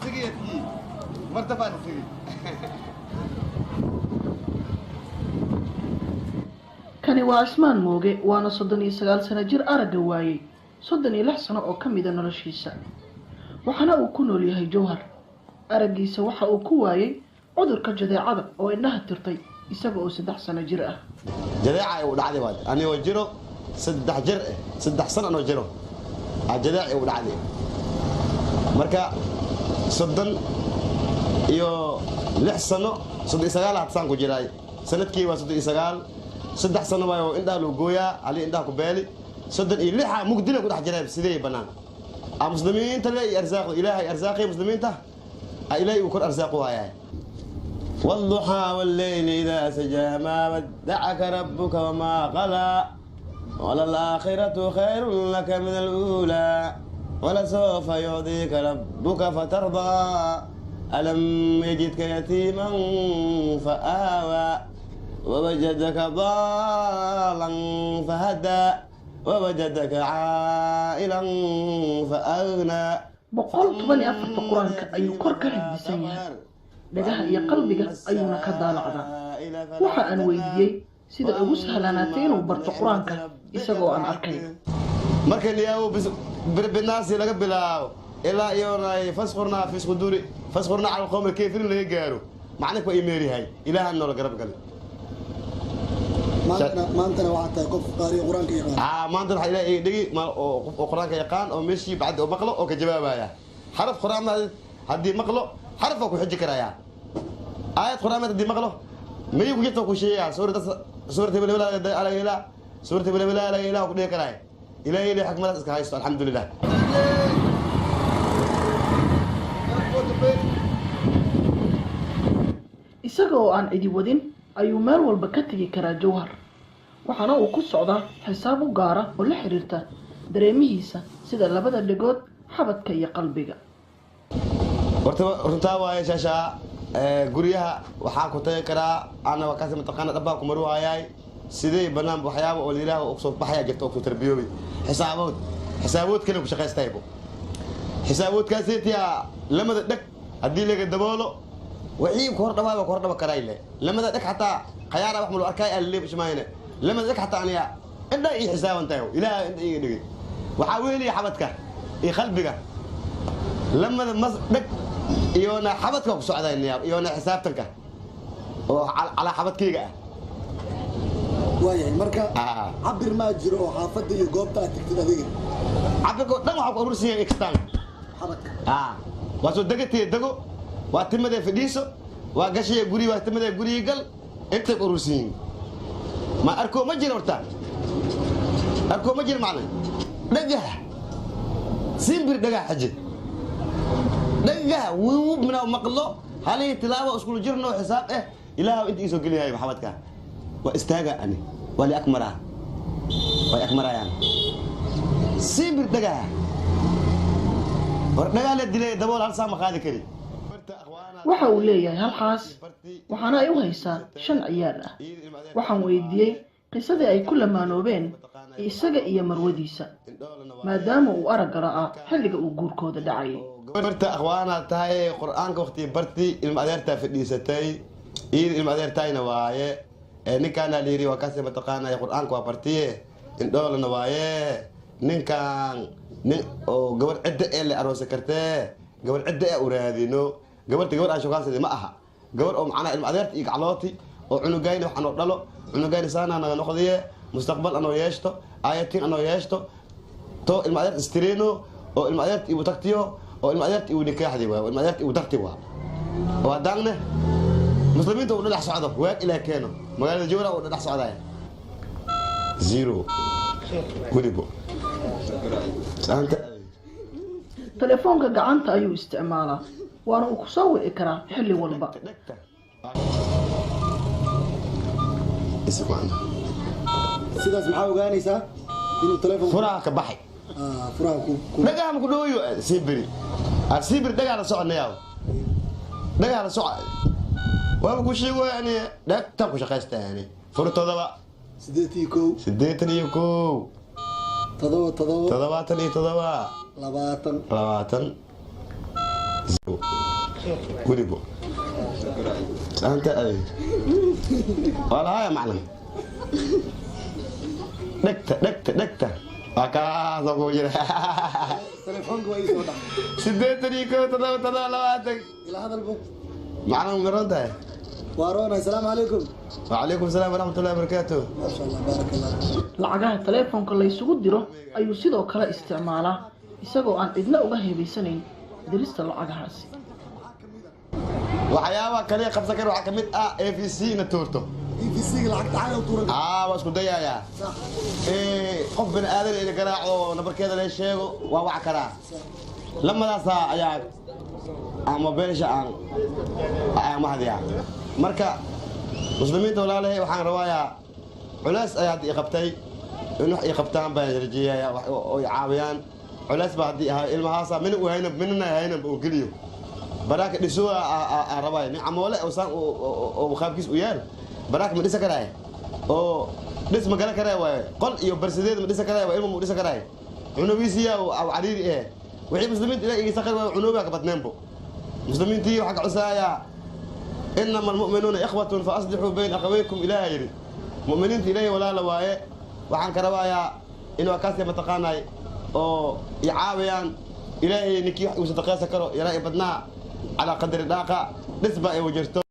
Sigiyadkii martabaan sigi. Kani waa Cismaan Mooge, waana 39 sano jir aragga waayey 36 sano oo ka mida noloshiisa, waxaana uu ku nool yahay Jowhar. Araggiisa waxa uu ku waayey cudurka jadeecada oo indhaha tirtay isaga oo 3 sano jir ah. Jadeeca igu dhacday waad anigoo jiro 3 jir eh, 3 sano anoo jiro aa jadeeca igu dhacday. Marka 36 sano, 39 had saan ku jiraay, sanadkii waa 39. 3 sano waayo indhaha loo gooyaa ali indhaha ku beeli. 36 mugdina ku dhex jiray sidee bannaan aa muslimiinta le iyo arsaaqdo Ilaahay arsaaqay muslimiinta aa Ilaahay uu kor arsaaqu waayahay. والضحى والليل إذا سجى ما ودعك ربك وما قلى وللآخرة خير لك من الأولى ولسوف يعطيك ربك فترضى ألم يجدك يتيما فآوى ووجدك ضالا فهدى ووجدك عائلا فأغنى. 114-ta Qur-aanka ayuu kor ka xifdisan yahay, dhagaha iyo qalbiga ayuuna ka daalacdaa. Waxa aan weydiiyey sida ugu sahlanaatay inuu barto Qur-aanka isagoo aan arkayn. Marka niyaawo birbinaasi laga bilaabo ilaa iyonay fasqurnaa fi suduri fasqurnaa cala alqawmi alkaafiriin laga gaaro, macnaka waa imeeriyahay Ilaahan noola garab galay. Maantana waxaa tahay qof qaariga Qur-aanka yaqaan. Aa, maanta waxaa Ilaah iga dhigi oo qof oo Qur-aanka yaqaan oo meeshii bacdi oo maqlo oo ka jawaabaya. Xaraf Qur-aan haddii maqlo, xaraf waa ku xiji karaya. Aayad Qur-aan haddii maqlo, miyuu ku jirta ku sheegaya suurata, suurata hebel hebel laga helaa, suurata hebel hebel laga helaa ku dhihi karaya. Ilaahay ilaahay xikmadaas iska haysto, alxamdulilah. Isaga oo aan cidi wadin ayuu meel walba ka tegi karaa Jowhar, waxaana uu ku socdaa xisaab u gaara oo la xiriirta dareemihiisa sida labada dhegood, xabadka iyo qalbiga. Horta runtaa waaye shaashaa guryaha waxaa ku tagi karaa ana waa kaasi mataqaana dhabbaa ku maruhayaay sidee banaan waxyaaba oo layidhaaho oo kusoo baxaya jirta oo kusoo tarbiyoobay xisaabood xisaabood kale ku shaqaystaybo xisaaboodkaasetiyaa lamada dheg haddii laga daboolo wixii ku hor dhawaay waa ku hor dhaba karaay le lamada dheg xataa khayaara wax malu arkaay aan leeb ishmaayne lamada dheg xataa aniya indha ii xisaaban tahay. Ilaaha indha iiga dhigay waxaa weeliya xabadka iyo qalbiga lamada mas dheg iyona xabadka ku socday niyaab iyona xisaabtanka oo calaa xabadkayga ah. Waayahay, marka cabir maa jiro oo xaafadda iyo goobta aad tagtid adiga? Cabirka oo dhan waxaa ku aruursan yahay extan xabadka. Waa soo degatee dego, waa timadee fadhiiso, waa gashaya guri, waa timadee gurigi gal, intay ku aruursan yihiin. Ma arkoo ma jiro, horta arkoo ma jiro. Macna dhagaha simbir dhagaha xaje dhagaha wuub mina maqlo halii tilaabo iskula jirno xisaab eh. Ilaah inta iisoo geliyahay maxamadka waa istaaga ani waa li akmaraa way akmarayaan simbir dhagaha war dhagaa la dilay dabool hal saa ma qaadi kari. Waxa uu leeyahay hal xaas, waxaana ay u haysaa 5 ciyaal ah. Waxaan weydiiyey qisadii ay ku lamaanoobeen isaga iyo marwadiisa, maadaama uu aragga la'aa xilliga uu guurkooda dhacayay. Gabarta akhwaanaad tahay Qur-aanka waqti barti ilma adeertaa fadhiisatay iyada ilma adeertayna waaye ninkaana la yidhi waa kaasi mataqaanaya Qur-aanka waa bartiye indhoolana waaye ninkan nin oo gabar cidda ee la aroosi kartee gabar cidda ee u raadino gabarta gabar aan shukaansadi ma aha gabar oo macnaha ilma adeerta iyo gaclooti oo cunugayna wax anoo dhalo cunugayna saanaa naga noqdiye mustaqbal anoo yeeshto aayatiin anoo yeeshto to ilma adeerta istireeno oo ilma adeerta igu tagtiyo oo ilma adeerta igu nikaaxdi waay oo ilma adeerta igu tagti waa oo haddaanne muslimiinta uu dhinac socdo waag Ilaah keeno magaalada Jowra uu dhinac socdaaya zero welibo. Telefoonka gacanta ayuu isticmaalaa, waana uu ku soo wici karaa xilli walba. Sidaas maxaa ogaanaysaa inuu telefoon furaha ka baxay? Furaha ku dhagaha ma ku dhooyo siibiri siibiri dhagaa la soconayaa dhagaa la soco waaba ku sheego yani dhagtaan ku shaqaysta yani furo 7 81 81 7 7 77 20 20. Welibo anta aday waa lahaaya macalin. Dhegta dhegta dhegta waa kaasoo kugu jira. Telefoonka waa ii soo dhacay. 81 7 7 20. Ila hadalbo. Macalin, miran tahay. Waa roona. Asalaamu calaykum. وعليكم السلام ورحمة الله وبركاته. Maasha Allah, baaraka Allah. Lacagaha taleefoonka la isugu diro ayuu sidoo kale isticmaalaa, isagoo aan cidna uga heebaysanayn dirista lacagahaasi. Waxyaabaha kale qabsan kara waxaa kamid ah EVC na tuurto. EVC-ga lacagta caaga u tuuran. Aa, waa isku dayayaa. Qof bini aadan ina garaaco, nabarkeeda la sheego, waa wac karaa. Lamadaasa ayaa ama beesha aan ayaan mahadiyaa. Marka muslimiinta walaalahay, waxaan rabayaa culays ayaa hadda ii qabtay, in wax ii qabtaan baan rajeeyayaa oo i caawiyaan. Culays baa haddii ahaa ilmahaasa mina u haynan, minana haynan oo geliyo baraaka dhiso aa rabaya. Nin camoole oo saan oo qaabkiis u yaal baraaka ma dhisa karaay, oo dhis ma garan karaay waaye. Qol iyo barsadeed ma dhisa karaay, waa ilma ma dhisa karaay, cunugiisiya oo cariiri eh. Wixii muslimiinta ilaah iga saqar waaye, cunugaa ka badneenbo. Muslimiintii waxaa ka cusaayaa, inama almu'minuuna ikhwatun fa aslixuu bayna akhawaykum, ilaaha yidhi. Mu'miniinta ilaahay walaala waaye. Waxaan ka rabayaa in waa kaasya mataqaanay oo i caawiyaan. Ilaahay ninkii wax uu sadaqaysan karo yaraa i badnaa calaa qadari dhaaqa dhis baa ay wajirto.